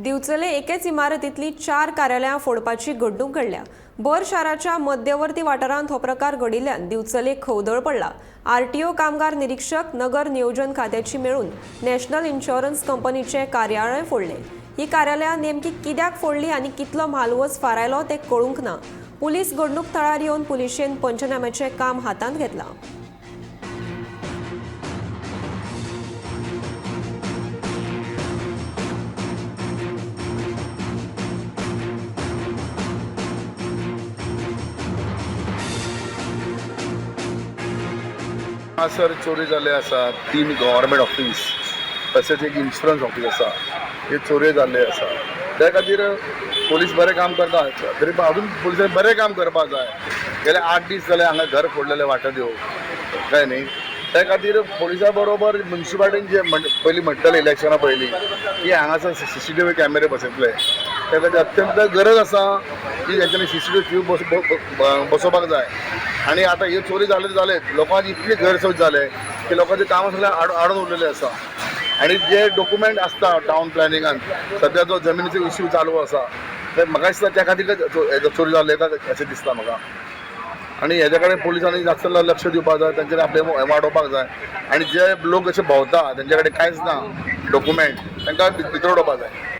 दिवचले एकेच इमारतींतली 4 कार्यालयां फोडपाची घडणूक घडल्या. भर शाराच्या मध्यवर्ती वाठारांत हो प्रकार घडिल्ल्यान दिवचले खवदळ पडला. आरटीओ कामगार निरीक्षक नगर नियोजन खात्याची मेळून नॅशनल इन्शुरन्स कंपनीचे कार्यालय फोडले. ही कार्यालयां नेमकी कित्याक फोडली आनी कितलो म्हालवज फारायलो ते कळूंक ना. पुलीस घडणूक थळार येवन पुलिशेन पंचनाम्याचें काम हातांत घेतलां. हांगासर चोरी जाल्ले आसा. 3 गव्हर्मेंट ऑफीस तशेंच एक इन्शुरन्स ऑफीस आसा, हे चोरी जाल्ले आसा. त्या खातीर पोलीस बरें काम करता, तरी पण अजून पोलिसांनी बरें काम करपाक जाय. गेले 8 दीस जाले हांगा घर फोडलेले वाटत येवं काय न्ही. त्या खातीर पोलिसा बरोबर म्युन्सिपाल्टीन जे पयलीं म्हणटाले इलेक्शना पयलीं की हांगासर CCTV कॅमेरे बसयतले, त्या खातीर अत्यंत गरज आसा की तेंच्यांनी CCTV बसोवपाक जाय. आनी आतां हे चोरी जाले जाले, लोकांची इतली गैरसोय जाले की लोकांचे कामां सगळें आडून उरलेले आसा. आनी जे डॉक्युमेंट आसता टावन प्लॅनिंगान सद्या जो जमिनीचो इश्यू चालू आसा, ते म्हाका दिसता त्या खातीर चोरी जाल्ले काय अशें दिसता म्हाका. आनी हेज्या कडेन पोलिसांनी जास्त लक्ष दिवपाक जाय, तेंच्यांनी आपलें हें वाडोवपाक जाय. आनी जे लोक अशे भोंवता तेंच्या कडेन कांयच ना डॉक्युमेंट, तांकां भितर उडोवपाक जाय.